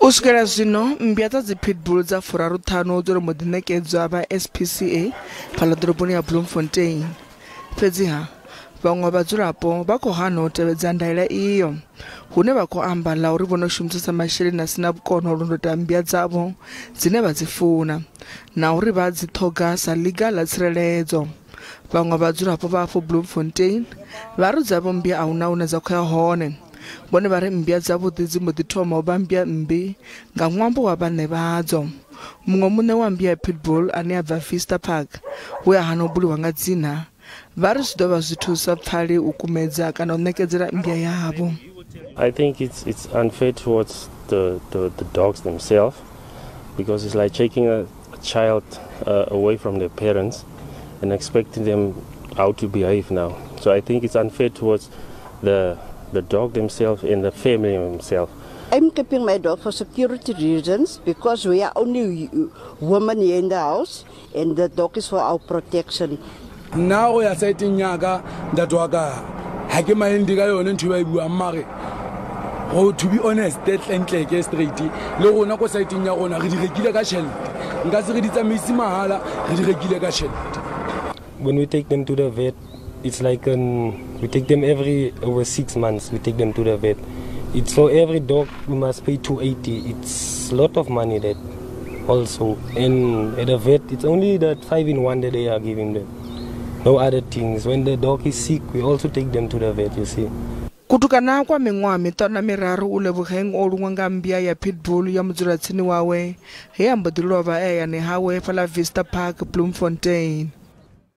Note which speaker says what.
Speaker 1: U swikela zwino mmbwa dza dzi pitbull dza 35 dzo mbo ḓi ṋekedzwa vha SPCA fhaḽa ḓoroboni ya Bloemfontein. Fhedziha vhaṅwe vhadzulapo vha khou hana u tevhedza ndaela iyo, hune vha khou amba ḽa uri vho no shumisesa masheleni a sina vhukono u londota mmbwa dzavho dzine vha dzi funa na uri vha dzi ṱhoga sa ḽiga ḽa tsireledzo. Vhaṅwe vhadzulapo vha afho Bloemfontein vha ri dzavho mmbwa a huna hune dza khou ya hone. Vhone vha ri mmbwa dzavhuḓi dzi mbo ḓi thoma u vha mmbwa mmbi nga ṅwambo wa vhaṋe vhadzo. Muṅwe muṋe wa mmbwa ya pitbull ane a bva Vista Park we a hana u buliwa nga dzina vha ri zwi ḓo vha zwithu sa pfali u kumedza kana u ṋekedzela mmbwa yavho.
Speaker 2: I think it's unfair towards the dogs themselves, because it's like taking a child away from their parents and expecting them how to behave now. So I think it's unfair towards the dog themselves and the family themselves.
Speaker 3: I'm keeping my dog for security reasons because we are only women here in the house and the dog is for our protection.
Speaker 4: Now we are setting yaga that waka ha ke mind ka yone ntho ba e buang mare go to be honest tlentle straight le rona ko siteng ya rona re di rekile ka tjhelete nka se re di tsamaise mahala re di rekile ka tjhelete.
Speaker 5: When we take them to the vet, it's like we take them every over 6 months. We take them to the vet. It's for every dog we must pay 280. It's a lot of money that also. And at the vet, it's only that 5-in-1 that they are giving them. No other things. When the dog is sick, we also take them to the vet, you see.
Speaker 1: Kutukana kwa miṅwaha miṱanu na miraru u Leboheng o luṅwa nga mmbwa ya pitbull ya mudzulatsini wawe he a mbo ḓi lovha e hayani hawe fhaḽa Vista Park, Bloemfontein.